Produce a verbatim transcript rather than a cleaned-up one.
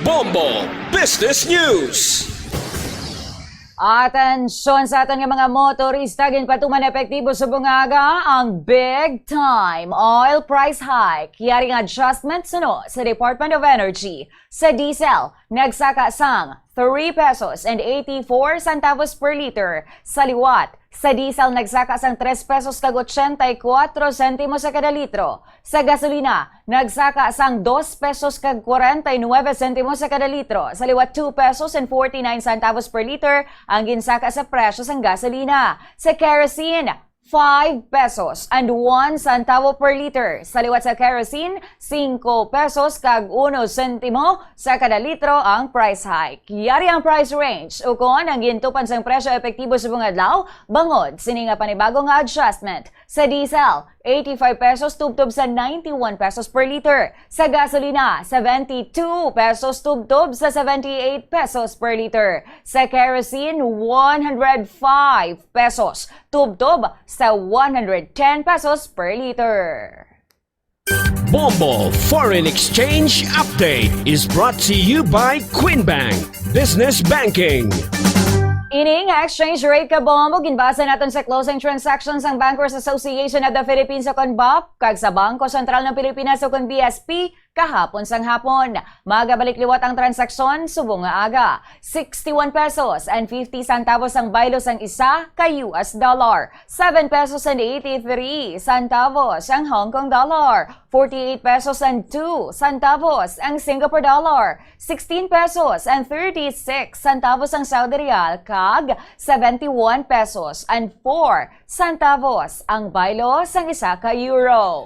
Bombo Business News. Atensyon sa aton nga mga motorista, ginpatuman epektibo subong nga aga ang big time oil price hike. Yari nga adjustment suno sa Department of Energy. Sa diesel, nagsaka sang three pesos and eighty-four centavos per liter. Sa liwat, sa diesel nagsaka sang tres pesos kag ochenta y kuatro sentimo sa kada litro. Sa gasolina, nagsaka sang dos pesos kag kwarenta y nuebe sentimo sa kada litro. Sa liwat, two pesos and forty-nine centavos per liter ang ginsaka sa presyo sang gasolina. Sa kerosene, five pesos and one centavo per liter. Sa liwat sa kerosene, singko pesos kag uno sentimo sa kada litro ang price hike. Yari ang price range ukon ang gintupan sang presyo epektibo subong adlaw bangod sini nga panibago nga adjustment. Sa diesel, eighty-five pesos tubtob sa ninety-one pesos per liter. Sa gasolina, seventy-two pesos tubtob sa seventy-eight pesos per liter. Sa kerosene, one hundred five pesos tubtob sa one hundred ten pesos per liter. Bombo Foreign Exchange Update is brought to you by Queen Bank Business Banking. Ini nga exchange rate, kabombo, ginbasa naton sa closing transactions sang Bankers Association of the Philippines, ukon BAPH, kag sa Bangko Sentral ng Pilipinas, ukon B S P, kahapon sang hapon. Magabalik liwat ang transaksyon subong nga aga. Sixty-one pesos and fifty centavos ang baylo sang isa ka U S dollar. Seven pesos and eighty-three centavos ang Hong Kong dollar. Forty-eight pesos and two centavos ang Singapore dollar. Sixteen pesos and thirty-six centavos ang Saudi rial, kag seventy-one pesos and four centavos ang baylo sang isa ka euro.